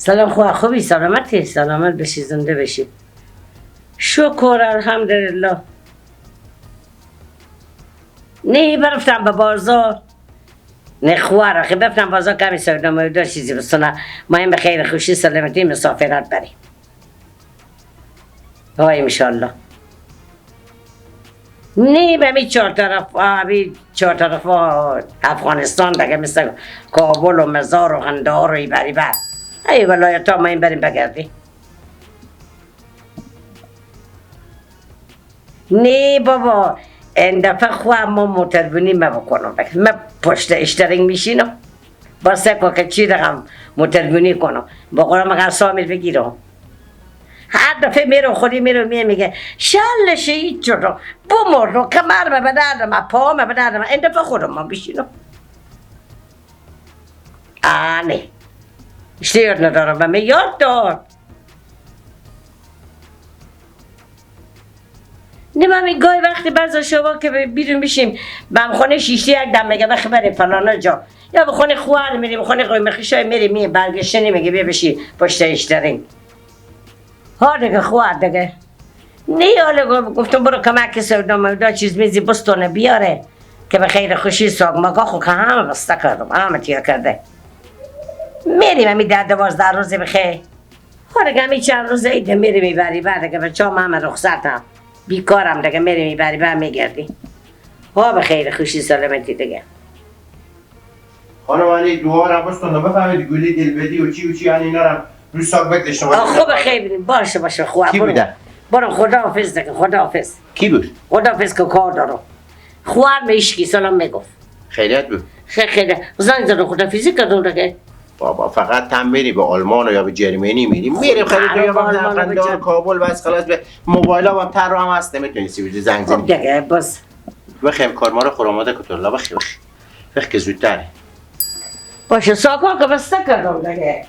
سلام خواه، خوبی؟ سلامتی؟ سلامت بشی، زنده بشی. شکر الحمدلله. نه برفتم به بازار. نه خوار آخه برفتم بازار کمی سودا مودا چیزی بسنه. ما این به خیر خوشی سلامتی مسافرت بریم. های انشالله. نه به می چهار طرف می چهار طرف افغانستان دیگه، مثل کابل و مزار و قندهار و ایبری بر ای ولایت ها ما این بریم بگردیم. نه بابا این دفعه خواه ما موتربونی ما بکنم، ما پشت اشترینگ میشینم با سه که چی رقم موتربونی کنم با قرآن مگر سامیل بگیرم. هر دفعه میرم خودی میرم میگه شل شهید شدم بمردم کمر به دردم پا به دردم. این دفعه خودم ما بشینم. آنه اشته ندارم و می یاد داد. نه من گاهی وقتی بعضا شما که بیرون میشیم به خونه شیشتی یک دم میگه بخی بریم فلانا جا یا به خونه خوار میریم به خونه قوی خیشای میریم می برگشته نمیگه بیا بشی پشت اشترین. ها دیگه خوار دیگه. نه حالا گفتم برو کمک سودا مودا چیز میزی بستونه بیاره که به خیر خوشی ساق مگا خو که همه بسته کردم همه تیر کرده. میریم همی 10-12 روزی بخیر. ها دیگه همی چند روزه ایده میریم میبری بعد دیگه بچه هم همه رخصتم بیکارم دیگه میریم میبری بعد میگردیم. ها به خیر خوشی سلامتی دیگه. خانم علی دوها رو بستونه بفهمید گولی دلبدی و چی و چی یعنی اینا رو روی ساق بکشتم. خوب خیلی باشه باشه خوب. کی بوده؟ برو خداحافظ دیگه خداحافظ. کی بود؟ خداحافظ که کار دارم. خوار میشکی سلام میگفت. خیریت بود؟ خیلی خیلی. زنگ زدم خداحافظی کردم دیگه. بابا فقط تم میری به آلمان یا به جرمنی میری. میریم خرید یا به قندهار کابل بس خلاص به موبایل هم تر رو هم هست نمیتونی سی زنگ زنی. دیگه بس. بخیم کار ما رو خور آماده کن تو بخی بخی. بخی که زودتره. باشه ساکار که بسته کردم دیگه.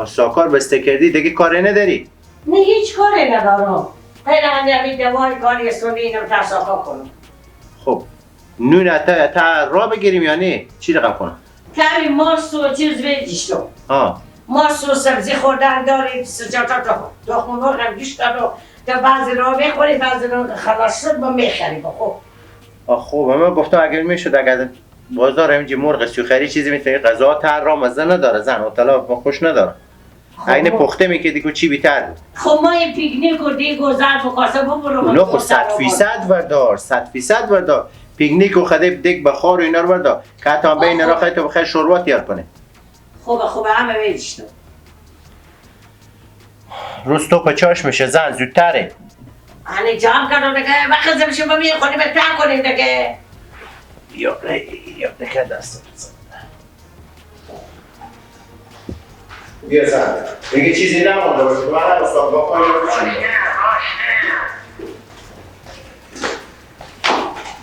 ساکار بسته کردی دیگه کاری نداری؟ نه هیچ کاری ندارم. خیلی من همین دوای کاری سونی اینم تا ساکار کنم. خب نون تا را بگیریم یا نه؟ چی رقم کنم؟ کمی ماست و چیز بیدیشتم. ماست و سبزی خوردن داریم سجاتا تا تخم مرغ هم گوشت دارم تا بعضی را میخوریم بعضی را خلاص شد ما میخریم. خب خب من گفتم اگر میشد اگر بازار همینجی مرغ سوخری چیزی میتونی غذا تر را مزه نداره زن اطلاع ما خوش نداره. عین پخته میکردی که چی بیتر بود. خب ما این پیکنیک و دیگ و ظرف و کاسه ببرم. نه خب 100% وردار 100% وردار پیکنیک و خدای دیگ بخار و اینا رو وردار که حتی بین راه خیلی تو بخیر شوربا تیار کنه. خوبه خوبه همه بیدیشتم. روز تو پچاش میشه زن زودتره. هنی جمع کردم دیگه وقت زمشه با میه خونی بتر کنیم دیگه. یا دیگه دست بیا زن دیگه چیزی نمونده باشه من هم استاد با خواهی رو بچیم.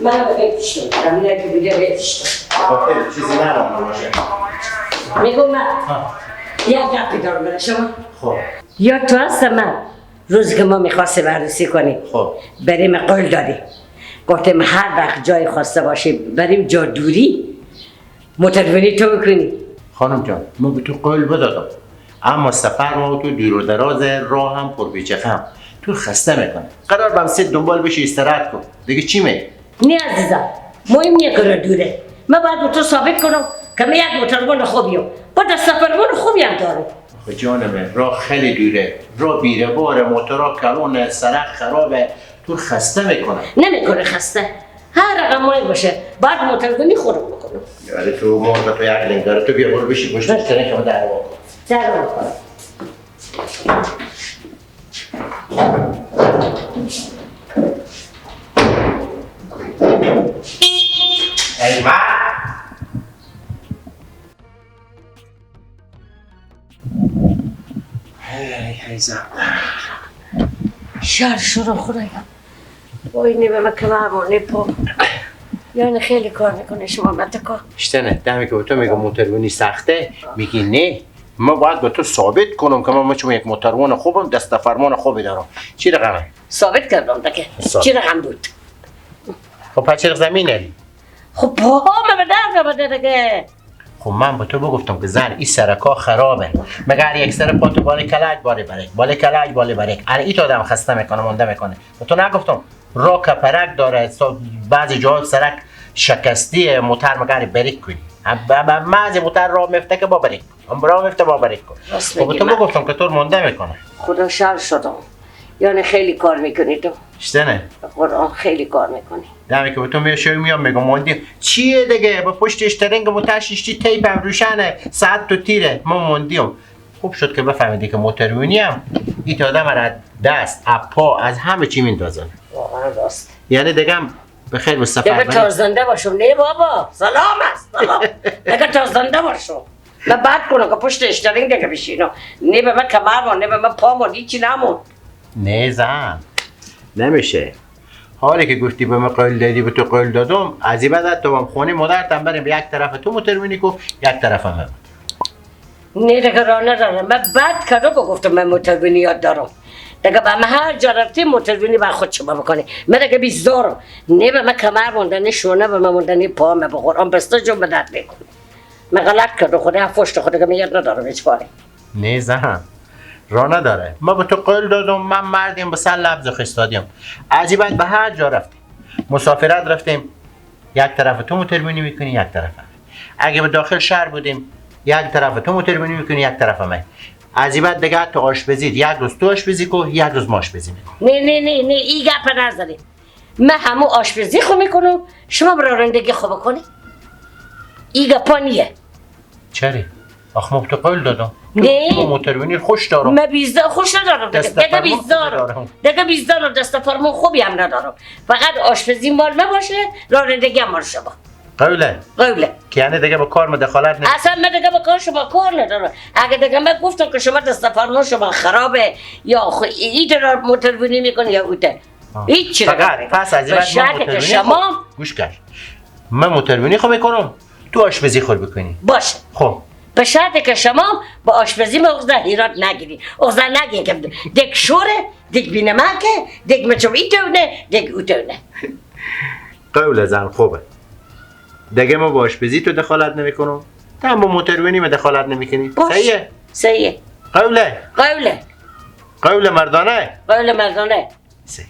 من به بهتشتم همینه که بوده بهتشتم خاطر چیزی نمونده باشه. میگم من یک گپی دارم برای شما. خب یا تو هست من روزی که ما میخواستیم عروسی کنیم خب بریم قول دادیم گفتیم هر وقت جای خواسته باشیم بریم جا دوری مترونی تو میکنی. خانم جان ما به تو قول بدادم اما سفر ما تو دور و دراز راه هم پرپیچ خم تو خسته میکنه. قرار بم سه دنبال بشی استراحت کن دیگه چی می؟ نه عزیزم مهم نیه که دوره من باید به تو ثابت کنم که من یک موتوربان خوبیم با سفربان خوبی هم دارم. جانمه راه خیلی دوره راه بیره باره موتورا کلون سرک خرابه تو خسته میکنه. نمیکنه خسته هر رقم مایل باشه باید موتوربانی خودم بکنم. یعنی تو مرغ تو یک لنگ داره تو بیا برو بشی پشت ترن که ما در وا کنم. در وا کنم. ای من هی زن شر شروع خدایا وای نه به من کمر نه پا یعنی خیلی کار میکنه شما متکا اشتنه دمی که به تو میگم موتورونی سخته میگی نه ما باید به تو ثابت کنم که من چون یک موتوروان خوبم دست فرمان خوبی دارم. چی رقمه؟ ثابت کردم دیگه. چی رقم بود؟ خب پس چرا زمینه؟ خب پاهام به درد آمده دیگه. خب من با تو بگفتم که زن این سرکا خرابه، مگر یک سر پا تو بالا کلک بالا برک بالا کلک بالا برک، اره این آدم خسته میکنه مونده میکنه. با تو نگفتم را کپرک داره، بعضی جاها سرک شکستیه، موتر مگر بریک کنی، بعضی موتر راه میفته که با بریک کن، راه میفته با بریک کن. خب تو بگفتم که تو مونده میکنه. خدا شر شدم، یعنی خیلی کار میکنی تو. شدنه؟ قرآن خیلی کار میکنی. دمی که به تو میشه میام میگم موندی چیه دیگه، با پشت اشترنگ موتر شیشتی تیپ هم روشنه، ساعت تو تیره، ما موندیم. خوب شد که بفهمیدی که موتورونی هم این آدم را دست پا از همه چی میندازن. واقعا راست. یعنی دیگه هم به خیر و سفر دیگه تا زنده باشم. نه بابا سلام است سلام. دیگه تا زنده باشم من بعد کنم که پشت اشترنگ دیگه بشینم، نه به من کمر نه به من پا هیچی نمون. نه زن نمیشه. حالی که گفتی به من قول دادی به تو قول دادم، از این بعد تو هم خونه مادرتم بریم یک طرف تو موتورونی کو یک طرف هم. نه دیگه راه ندارم، من بعد کردم که گفتم من موتورونی یاد دارم دیگه، به من هر جا رفتیم موتورونی بر خود شما بکنی. من دیگه بیزارم، نه به من کمر مونده نه شونه به من مونده نه پا من، به قرآن بسته جون به درد میکنه. من غلط کردم، خدا فشت خود دیگه من یاد ندارم هیچ کاری. نه زن راه نداره، ما به تو قول دادم، من مردیم به سر لبز خستادیم. از این بعد به هر جا رفتیم مسافرت رفتیم یک طرف تو موتورونی میکنی یک طرف هم. اگه به داخل شهر بودیم یک طرف تو موتورونی میکنی یک طرف هم. از این بعد دیگه تو آشپزی یک روز تو آشپزی کو یک روز ما آشپزی میکنم. نه نه نه نه این گپ نزنی، من همو آشپزی خو میکنم شما رانندگی خو بکنی، این گپا نیه. چرا؟ آخ ما به تو قول دادم. نه موتورونی خوش دارم. من بیزدار خوش ندارم دیگه، بیزدارم دیگه، بیزدارم دست فرمون خوبی هم ندارم، فقط آشپزی مال من باشه رانندگی هم مال شما. قوله قوله که یعنی دیگه با کار مداخلت نه. اصلا من دیگه با کار شما کار ندارم. اگه دیگه من گفتم که شما دست فرمون شما خرابه یا این را موتورونی میکنه یا اوته هیچ چی. فقط پس از این بعد موتورونی شما گوش کن، من موتورونی خو میکنم تو آشپزی خور بکنی. باشه خب به شرط که شما با آشپزی مغزه ایراد نگیری، اغزه نگیری که دک شوره، دک بینمکه، دک مچم ایتونه، دک اوتونه. قول زن خوبه دیگه، ما با آشپزی تو دخالت نمیکنم، تو هم با موتورونی ما دخالت نمیکنی. صحیحه؟ صحیحه. قوله؟ قوله. قول مردانه؟ قول مردانه. صحیح.